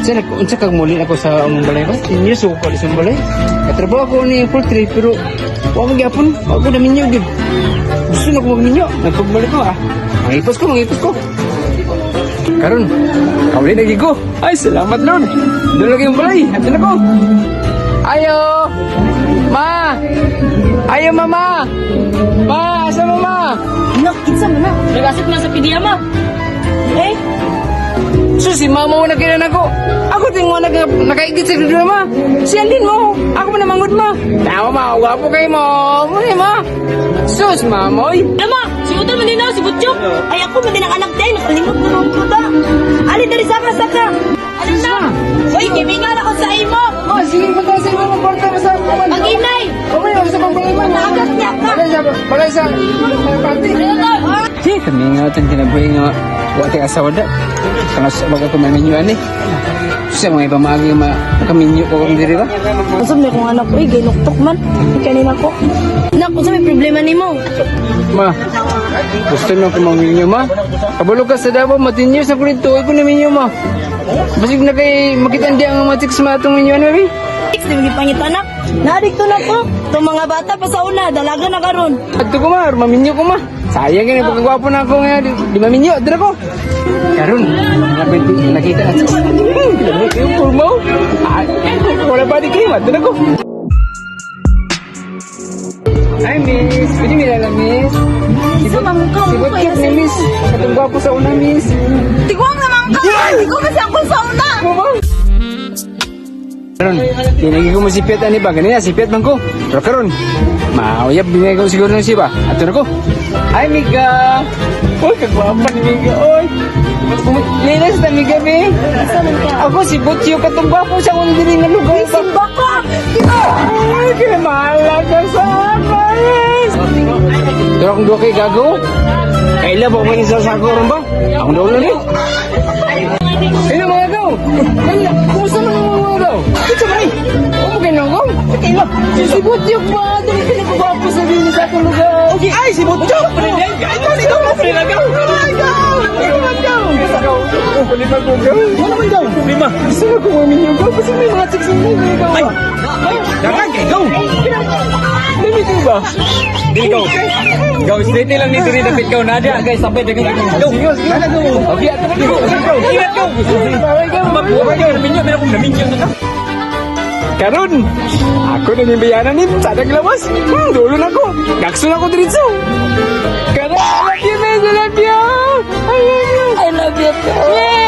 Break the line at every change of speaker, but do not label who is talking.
Sa unsa kag muli ako sa among balay ba? 10 years ako kalis sa balay. Katrabaho ko ni poultry pero wa man gyapon, wa ko naminyo gyud. Gusto na ko magminyo, nagpagbalik ko ah. Mangipos ko, mangipos ko. Karon, kauli na ko. Ay, salamat, Lord. Doon lagi yung balay. Ato na ko. Ayo! Ma! Ayo, mama! Ma, asa mama?
Anak, kinsa man na? Nagasip na sa PDEA, ma. Eh,
So, si mama mo na kailan ako. Ako din mo nakaigit sa dulo, ma. Siya din mo. Ako man namangod, ma. Tawa, ma. Gwapo kayo mo. Muna, ma. Sus, mama, oy.
Ama, si Utol man din ako, si Butchok.
Ay, ako man din ang anak din. Nakalimot na nung kuda. Ali diri, saka saka.
Alin na?
Uy, gimingan ako sa imo.
Ma, sige, punta sa imo. Magporta ka sa kuman.
Maginay.
Okay, ako sa pambalay, ma.
Naagas niya ka.
Balay sa, balay sa, sa party. Si, kami nga itong kinabuhi nga wa tayo asawa da. Kung sa baga ko maminyo ani. Sa mga iba maagi makaminyo ko kung diri ba?
Unsa may kong anak uy, ginuktok man. Kanina ko.
Anak, unsa may problema nimo?
Ma, gusto na ko maminyo, ma. Kabalo ka sa Davao, matinyo sa kulito, ay ko naminyo, ma. Basig na kay makita hindi ang mga chicks ma atong minyo ano, baby.
X, di mo pangit anak. Naadikto na ko. Itong mga bata pa sa una, dalaga na karon.
Adto ko ma, maminyo ko ma. Sayang yun, pagkagwapo na ako ngayon, di maminyo, adto na ko. Karon, nakita na chicks. Dami kayo, pulmaw. Ah, wala pa di kayo, adto na ko. Hi, miss. Pwede milala, miss?
Isa man ka,
Si Butchok ni miss. Katong gwapo sa una, miss.
Tiguang naman ka. Tiguang kasi ako sa una.
Mama. Karon, tinagi ko mo si Piet ani ba? Ganina, si Piet man ko. Pero karon, mauyab binigay ko siguro ng siba. Ato na ko. Hi, Mika! Uy, kagwapa ni Mika, oy! Linas na, Mika, be. Ako si Butchio, katong gwapo sa akong diri nga lugar.
Simba ka.
Ay, kinamahala ka sa akin. Pero akong duha kay gago. Kaila ba ko sa sako ron ba? Akong duha ni. Hello mga gaw. Kaya, kumusta naman mga gaw? Ito ba ni? Umo kayo nang gaw? Kaila. Si Butyok ba? Dali pinagbabapo sa dini sa atong lugar.
Okay, ay, si Butchok! Ay, ikaw dito! Ay, gaw! Ay, gaw! Ay, gaw!
Problema ko gaw.
Ano man gaw? Problema.
Gusto na kong maminyo gaw. Kasi may mga chicks na may gaw.
Ay! Dagan kay gaw!
Lamit mo ba?
Di gaw. Gaw, straight lang ni diri dapit gaw na dia, guys, sabay dagan gaw.
Sige, sige. Okay, ato na ko.
Ingat gaw.
Bye, gaw.
Mabuhay gaw, naminyo, meron kong naminyo na ka.
Karon, ako na ni bayanan ni sa lawas. Dulo na ko. Gakso na ko diretso. Karon, I love you, miss. I love you. I love you.
I love you too.